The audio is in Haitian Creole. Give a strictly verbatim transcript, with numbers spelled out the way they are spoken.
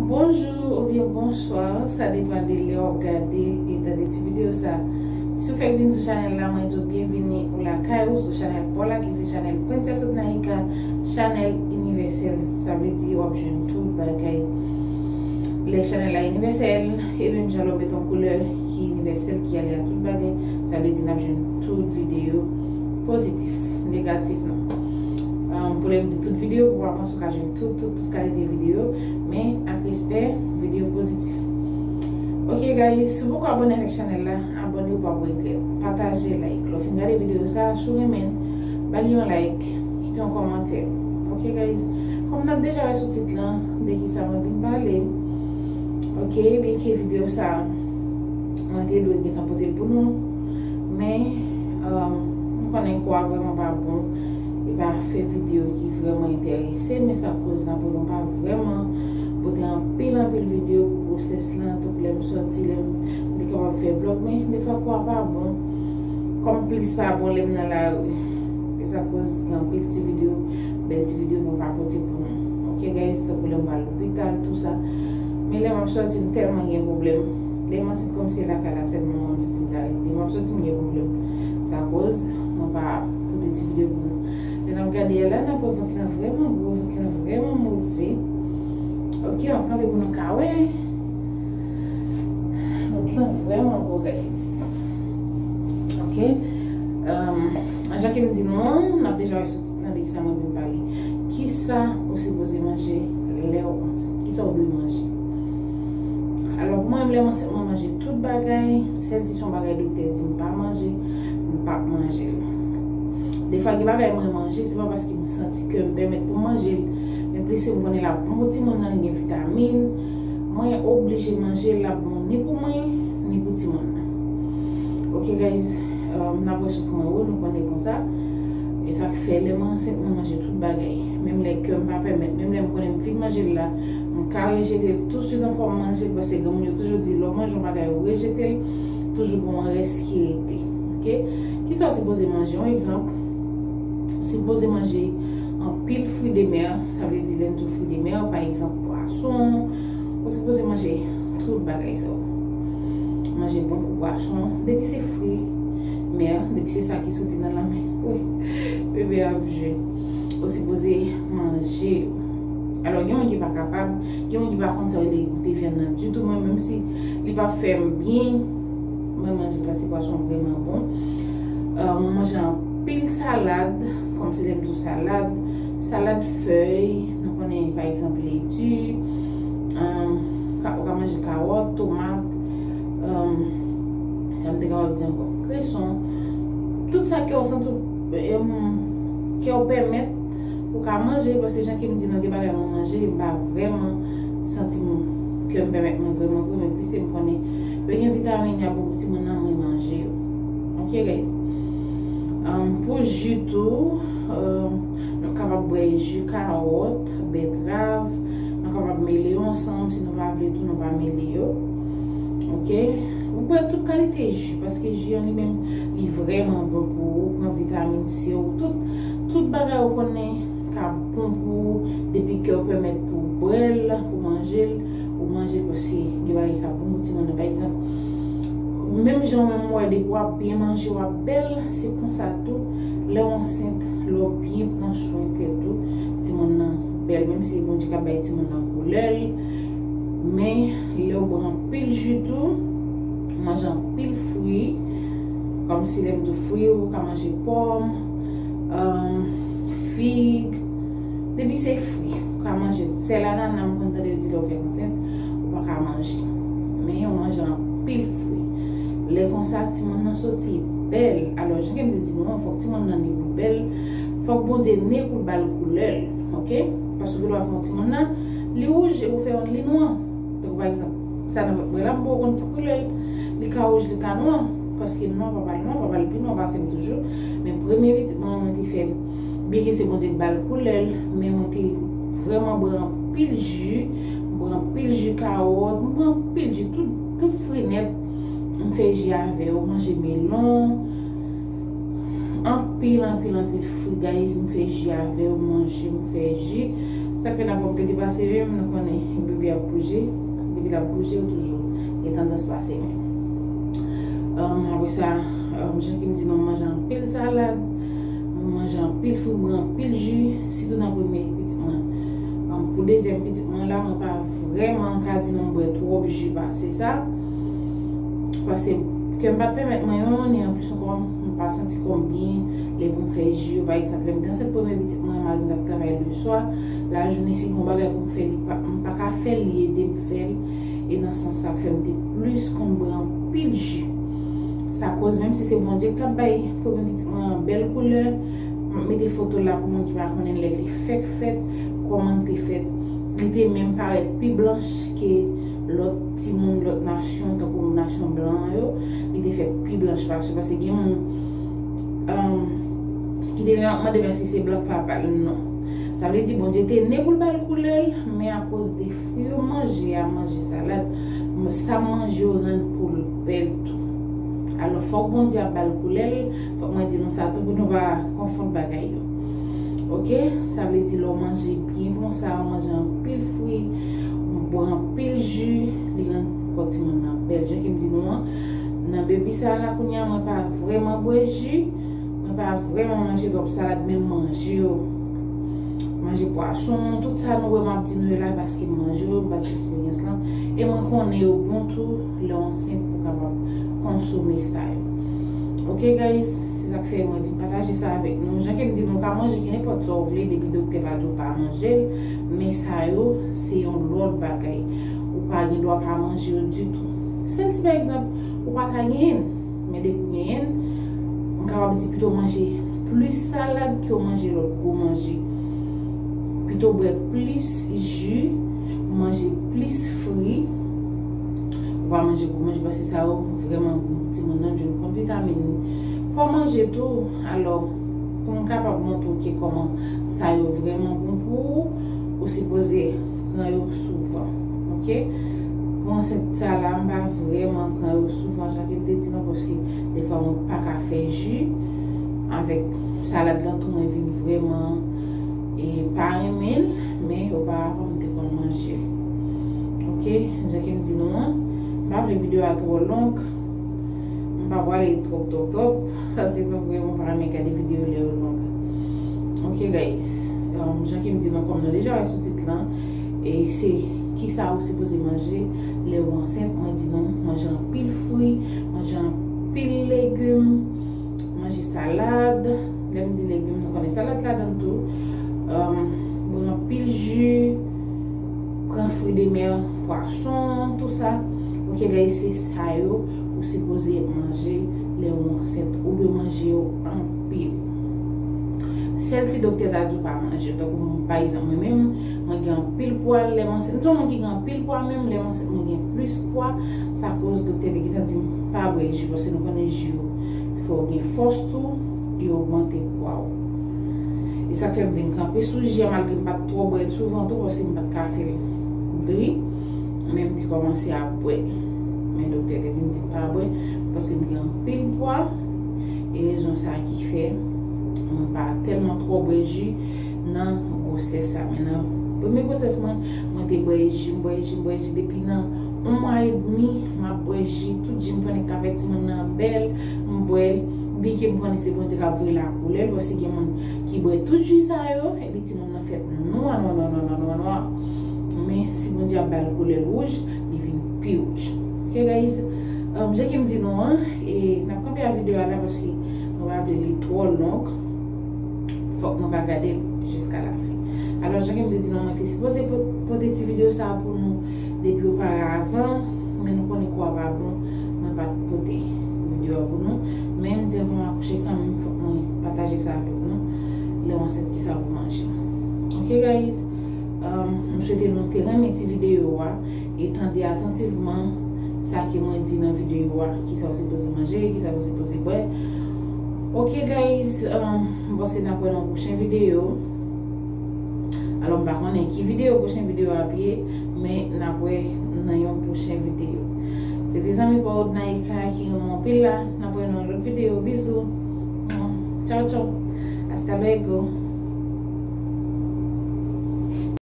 Bonjou oubyen bonswa, sa depann de lè w ap gade e tande ti videyo sa. Si w fèk vin sou chanèl la, mwen di w byenvini ou lakay ou sou chanèl pa w la ki se chanèl Princess Odnaïka, chanèl inivèsèl. Sa vle di w ap jwenn tout bagay. Lè chanèl la inivèsèl, e menm jan lè w met yon koulè ki inivèsèl ki ale a tout bagay, sa vle di n ap jwenn tout videyo pozitif, negatif non. Um, pou lè m di tout videyo, pou w pa panse w ka jwenn tout, tout, tout kalite videyo, men ak respè, videyo pozitif. Ok guys, si w poko abòne avèk chanèl la, abòne, ou p ap regrèt. Pataje, like. Lè w fin gade videyo sa, si w renmen l, ba li yon like, kite yon kòmantè. Ok guys, kòm n ap deja wè sou tit lan de kisa mwen vin pale. Ok, byenke videyo sa mwen te dwe gentan pote l pou nou, men um, nou konnen kò a vrèman pa bon. E pa fè videyo ki vrèman enterese, men sa koz n ap wè mwen pa vrèman pote anpil anpil videyo pou gwosès lan, tankou lè m sòti, lè m te kapab fè vlòg, men defwa kò a pa bon. Kòm plis pa bon lè m nan lari. E sa koz gen anpil ti videyo, bèl ti videyo mwen pa pote pou nou. Ok guys, tankou lè m pral lopital, tou sa. Men lè m ap sòti, m tèlman gen pwoblèm. Lè m ansent kòmsi e lakay la sèlman mwen m santi m ka rete. Lè m ap sòti, m gen pwoblèm. Sa koz mwen pa pote ti videyo pou nou. Lè n ap gade a la, n ap wè vant lan vrèman gwo, vant lan vrèman move. Ok, m ap kanpe pou nou ka wè. Vant lan vrèman gwo, guys. Ok. Um, jan ke m di nou an, n ap deja wè sou tit lan de kisa mwen vin pale. Kisa ou sipoze manje lè w ansent? Kisa w dwe manje? Alò, pou mwen, lè m ansent, mwen manje tout bagay, sèl si se yon bagay doktè di m pa manje, m p ap manje l. Defwa, gen bagay mwen manje, se pa paske m santi kè m pèmèt pou m manje l, men plis se m konnen l ap bon pou timoun nan, li gen vitamin, mwen oblije manje l, l ap bon ni pou mwen, ni pou timoun nan. Ok guys, um, n ap wè souf mwen wo, nou konnen konsa. E sa k fè lè mwen ansent, mwen manje tout bagay. Menm lè kè m pa pèmèt, menm lè m konnen m fin manje l la, m ka rejete l tousuit ankò, m manje l, paske granmoun yo toujou di, lè w manje yon bagay, ou rejete l, toujou gen yon rès ki rete. Ok? Kisa w sipoze manje? Yon egzanp, ou sipoze manje anpil fri de mè, sa vle di lè n di w fri de mè, pa egzanp, pwason, ou sipoze manje tout bagay sa yo. Manje bon kou pwason, depi se fri mè, depi se sa ki soti nan lanmè, wi, bebe ap jwe. Ou sipoze manje yo. Alò, gen moun ki pa kapab, gen moun ki pa konn sa yo te goute vyann nan ditou. Mwen, menm si li pa fè m byen, mwen manje paske pwason vrèman bon. Euh, mwen manje anpil salad, kòmsi lè m di w salad, salad fèy, nou konnen, pa egzanp, leti, euh, ka- ou ka manje kawòt, tomat, euh, sa m te kapab di ankò, kreson, tout sa ke w santi w, euh, ke w pèmèt ou ka manje, paske jan ke m di nou, gen bagay mwen manje, m pa vrèman santi m, ke m pèmèt mwen vrèman vrèman, plis m konnen yo gen vitamin, y ap bon pou timoun nan, mwen manje yo. Ok, guys? Um, pou ji tou, um, nou kapab bwè ji kawòt, bètrav, nou kapab mele yo ansanm, si nou pa vle tou, nou pa mele yo. Ok? Ou bwè tout kalite ji, paske ji an li menm, li vrèman bon pou ou, pran vitamin C ou, tout, tout bagay ou konnen ka bon pou ou, depi ke w pèmèt pou w bwè l, pou w manje l, ou manje l, paske gen bagay ki ka bon pou timoun nan. Pa egzanp, menm jan ou menm ou wè depi w ap byen manje, w ap bèl, se konsa tou, lè w ansent, lè w byen pran swen tèt ou, timoun nan bèl, menm si Bondye ka bay timoun nan koulè l, men lè w bwè anpil ji tou, manje anpil fri, kòmsi lè m di w fri, ou ka manje pòm, euh, fig, depi se fri, ou ka manje. Sèl anana, m konn tande yo di lè w fèk ansent, ou pa ka manje. Men ou manje anpil fri. Lè konsa, timoun nan soti bèl. Alò, jan ke m te di nou an, fòk timoun nan ni pou l bèl, fòk Bondye ni pou l ba l koulè l, ok? Paske ou gen dwa fè yon timoun nan, li wouj, epi w fè youn li nwa. Tankou pa egzanp, sa nan vant mwen la, m poko konn ki koulè l. Li ka wouj, li ka nwa. Paske nwa, papa l nwa, papa l pi nwa pase m toujou. Men premye pitit mwen an, mwen te fè l. Byenke se Bondye k ba l koulè l, men mwen te vrèman bwè anpil ji, m bwè anpil ji kawòt, m bwè anpil ji, tout, tout fri nèt. M fè ji avè yo, manje melon, anpil, anpil, anpil fri, guys, m fè ji avè yo, manje, m fè ji. Sa k fè n ap wè m pete pase menm, nou konnen bebe ap bouje. Depi l ap bouje, ou toujou gen tandans pase menm. Um, apre sa, um, jan Kim di nou, m manje anpil salad, m manje anpil fwi, m bwè anpil ji, sitou nan premye pitit mwen. Um, pou dezyèm pitit mwen la, mwen pa vrèman ka di nou m bwè twòp ji pase sa. Paske kè m pa t pèmèt mwen yo, ni anplis ankò, m pa santi kò m byen lè pou m fè ji yo. Pa egzanp, lè m te ansent premye pitit mwen, mari m t ap travay leswa, lajounen, si gen yon bagay pou m fè, li pa, m pa ka fè l, li ede m fè l. E nan sans sa k fè m te plis konn bwè anpil ji. Sa koz, menm si se Bondye k t ap bay premye pitit mwen an bèl koulè, m ap mete foto l la pou moun ki pa konnen lè l te fèk fèt, kòman l te fèt. Li te menm parèt pi blanch ke lòt timoun lòt nasyon, tankou nasyon blan yo. Li te fèt pi blanch pase, paske gen moun, um, ki te menm ap mande m èske se blan papa l, non. Sa vle di Bondye te ne pou l ba l koulè l, men akoz de fwi yo manje a, manje salad, m-, sa m manje yo rann po l bèl tou. Alò, fòk Bondye ap ba l koulè l, fòk mwen di nou sa tou pou nou pa konfonn bagay yo. Oke? Sa vle di lè w manje byen konsa, w manje anpil fwi, w bwè anpil ji, li rann kò timoun nan bèl. Jan Kim di nou an, nan baby sa la kounye a, mwen pa vrèman bwè ji, mwen pa vrèman manje twòp salad, men manje yo. Manje pwason, tout sa nou wè m ap di nou yo la, paske m manje yo, m pase eksperyans lan, e mwen konnen yo bon tou lè w ansent pou kapab konsome sa yo. Oke, guys, se sa k fè mwen vin pataje sa avèk nou. Jan Kim di nou, w ka manje ki nenpòt sa w vle, depi doktè pa di w pa manje l, men sa yo, se yon lòt bagay. Ou pa gen dwa pa manje yo ditou. Sèl si, pa egzanp, ou pa ta genyen l, men depi w genyen l, m kapab di pito manje plis salad ke w manje lòt gwo manje. Pito bwè plis ji, manje plis fwi. Ou pa manje gwo manje, paske sa yo vrèman bon pou timoun nan, jwenn konn vitamin. Fò manje tou, alò, pou m kapab montre w ke kòman sa yo vrèman bon pou ou, ou sipoze pran yo souvan, oke? Pou ansent sa la, m pa vrèman pran yo souvan, jan ke m te di nou, paske defwa mwen pa ka fè ji avèk salad lan tou, mwen vin vrèman, e, pa renmen l, men oparavan m te konn manje l. Oke, jan ke m di nou an, m pa vle videyo a twò long, m pa prale twòp, twòp, twòp, paske mwen vrèman pa renmen gade videyo lè yo long. Oke, guys, um, jan ke m di nou, kòm nou deja wè sou tit lan, e se kisa ou sipoze manje lè ou ansent, mwen di nou, manje anpil fwi, manje anpil legim, manje salad. Lè m di legim, nou konnen salad ladan l tou. Um, bwè anpil ji, pran fri de mè, pwason, tou sa. Oke, guys, se sa yo ou sipoze manje lè ou ansent. Ou dwe manje yo anpil. Sèl si doktè ta di w pa manje yo. Tankou, pa egzanp, mwen menm, mwen gen anpil pwa lè m ansent. M se yon moun ki gen anpil pwa menm, lè m ansent, mwen gen plis pwa. Sa koz doktè te gentan di m pa bwè ji, paske nou konnen ji yo fè w gen fòs tou, li ogmante pwa w. E sa k fè m vin kanpe sou ji a, malgre m pa t twò bwè l souvan tou, paske m pa t ka fè l dri, men m te kòmanse ap bwè l. Men doktè te vin di m pa bwè, paske m gen anpil pwa, e rezon sa ki fè mwen pa tèlman twò bwè ji nan gwosès sa. Men nan premye gwosès mwen, mwen te bwè ji, m bwè ji, m bwè ji, depi nan yon mwa edmi, m ap bwè ji, tout ji m konnen k ap fè timoun nan bèl, m bwè l, byenke m konnen se Bondye k ap voye lakoulè l, paske gen moun ki bwè tout ji sa yo, epi timoun nan fèt nwa, nwa, nwa, nwa, nwa, nwa, nwa. Men si Bondye ap ba l koulè l wouj, li vin pi wouj. Oke, guys? Um, jan ke m di nou an, e n ap kanpe ak videyo a la, paske nou pa vle li twò long. Fòk nou ka gade l jiska la fen. Alò, jan ke m te di nou, mwen te sipoze po-, pote ti videyo sa a pou nou depi oparavan, men nou konnen kò a pa bon, mwen pa t pote videyo a pou nou. Men m di anvan m akouche kanmenm, fòk mwen pataje sa avèk nou. Lè w ansent, kisa pou manje. Oke, guys? Um, m swete nou te renmen ti videyo a e tande atantivman sa ke mwen di nan videyo a, kisa w sipoze manje, kisa w sipoze bwè. Oke, guys, um, m panse n ap wè nan pwochen videyo. Alò, m pa konnen ki videyo pwochen videyo a ap ye, men n ap wè nan yon pwochen videyo. Se te zanmi pa w Odnaïka ki renmen w anpil la. N ap wè nan yon lòt videyo. Bizou. Tchao, tchao. Hasta luego.